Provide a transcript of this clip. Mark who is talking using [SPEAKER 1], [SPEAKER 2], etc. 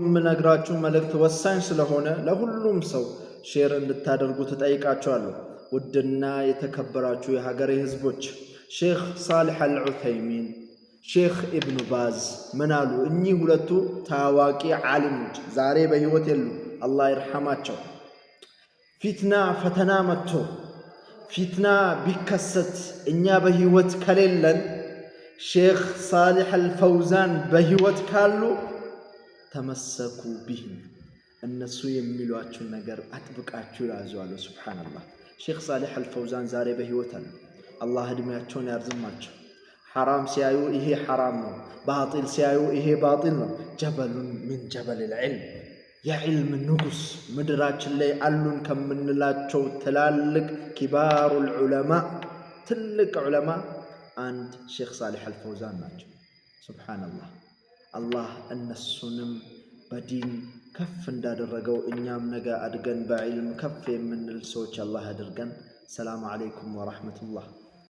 [SPEAKER 1] የምነግራችሁ መልእክት ወሳኝ ስለሆነ ለሁሉም ሰው share እንድታደርጉ ትጠይቃችኋለሁ። ውድና የተከበራችሁ የሀገሬ ህዝቦች፣ ሼኽ ሳልሕ አልዑተይሚን፣ ሼኽ ኢብኑ ባዝ ምን አሉ? እኚህ ሁለቱ ታዋቂ ዓሊሞች ዛሬ በሕይወት የሉም፣ አላህ ይርሐማቸው። ፊትና ፈተና መጥቶ ፊትና ቢከሰት እኛ በሕይወት ከሌለን፣ ሼኽ ሳሊሕ አልፈውዛን በሕይወት ካሉ تمسكوا بهم፣ እነሱ የሚሏችሁን ነገር አጥብቃችሁ ያዙ አሉ። ሱብሓነላህ። ሼኽ ሳሊሕ አልፈውዛን ዛሬ በሕይወት አሉ። አላህ ዕድሜያቸውን ያርዝማቸው። ሐራም ሲያዩ ይሄ ሐራም ነው፣ ባጢል ሲያዩ ይሄ ባጢል ነው። جبل من جبل العلم፣ የዕልም ንጉስ፣ ምድራችን ላይ አሉን ከምንላቸው ትላልቅ كبار العلماء፣ ትልቅ ዑለማ አንድ ሼኽ ሳሊሕ አልፈውዛን ናቸው። ሱብሓነላህ። አላህ እነሱንም በዲን ከፍ እንዳደረገው እኛም ነገ አድገን በዕልም ከፍ የምንል ሰዎች አላህ አድርገን። ሰላም ዓለይኩም ወረሕመቱላህ።